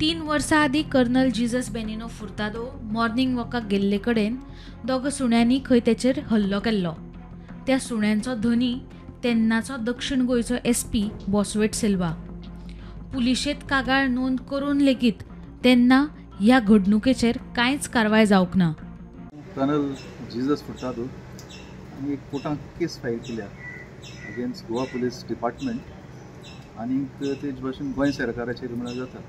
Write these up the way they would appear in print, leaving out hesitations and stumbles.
3 वर्सां आदीं colonel Jesus बेनिनो फुर्तादो मॉर्निंग वॉकाक गेल्ले कडेन दोग सुण्यांनी खंय तेचेर हल्लो केल्लो. त्या सुण्यांचो धनी तेन्नाचो दक्षिण गोंयचो SP Boswet Silva. पुलिशेंत कागाळ नोंद करून लेगीत तेन्ना ह्या घडणुकेचेर कांयच कारवाय जावंक ना. कर्नल जीजस फुर्तादो आनी एक कोर्टांत केस फायल केल्या अगेन्स्ट गोवा पुलीस डिपार्टमेंट आनीक तेज भाशेन गोंय सरकाराचेर म्हळ्यार जाता.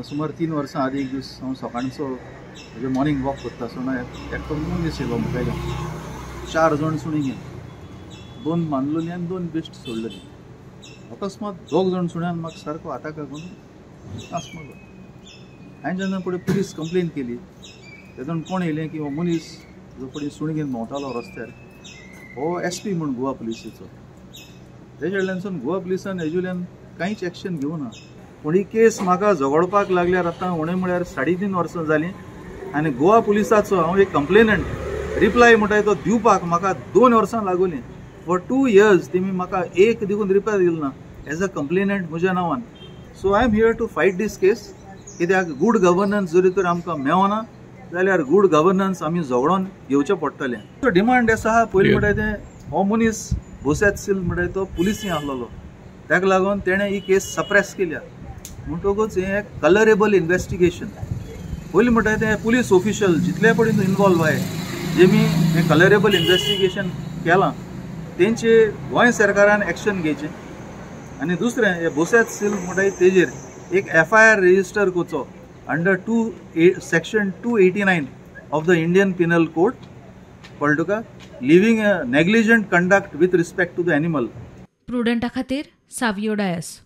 सुमार 3 वर्सां आदीं एक दीस हांव सकाळचो म्हजें मॉर्निंग वॉक करता आसतना एकटो मनीस येयलो मुखायल्यान, 4 जाण सुणीं घेवन, 2 बांदलेलीं आनी 2 बेश्ट सोडलेलीं. अकस्मात 2 जाण सुण्यान म्हाका सारको आताक लागून नास मारलो. हांवें जेन्ना फुडें पुलीस कंप्लेन केली तेदोन कोण येयलें की हो मनीस जो फुडें सुणीं घेवन भोंवतालो रस्त्यार हो SP म्हूण गोवा पुलिसेचो. तेजे कडल्यानसून गोवा पुलिसान हेजे कांयच एक्शन घेवना. पूण ही केस म्हाका झगडपाक लागल्यार आतां उणें म्हळ्यार 3.5 वर्सां जालीं आनी गोवा पुलिसाचो हांव एक कंप्लेनंट रिप्लाय म्हणटाय तो दिवपाक म्हाका 2 वर्सां लागोलीं. फॉर 2 इयर्स तेमी म्हाका एक देखून रिप्लाय दिलो ना एज अ कंप्लेनंट म्हज्या नांवान. So I am here to fight this case. कित्याक गूड गवर्नन्स जरी तर आमकां मेळना जाल्यार गूड गवर्नन्स आमी झगडोन घेवचें पडटलें. डिमांड आसा पयलीं म्हणटाय तें हो मनीस बोसेत सिल म्हणटाय तो पुलिसी आसलेलो, ताका लागून तेणें ही केस सप्रेस केल्या. म्हणटकूच हें कलरेबल इन्वेस्टिगेशन. पयलीं म्हणटाय तें पुलीस ऑफिशियल जितले पडून इनवॉल्व आहाय जेमी हें कलरेबल इन्वेस्टिगेशन केलां तेंचे गोंय सरकारान एक्शन घेवचें. आनी दुसरें हे बोसेत सिल म्हणटाय तेजेर एक FIR register करचो under section 289 of the Indian Penal Code. कळ्ळें तुका? Living a negligent conduct with respect to the animal. प्रुडंटा खातीर सावियो डायस.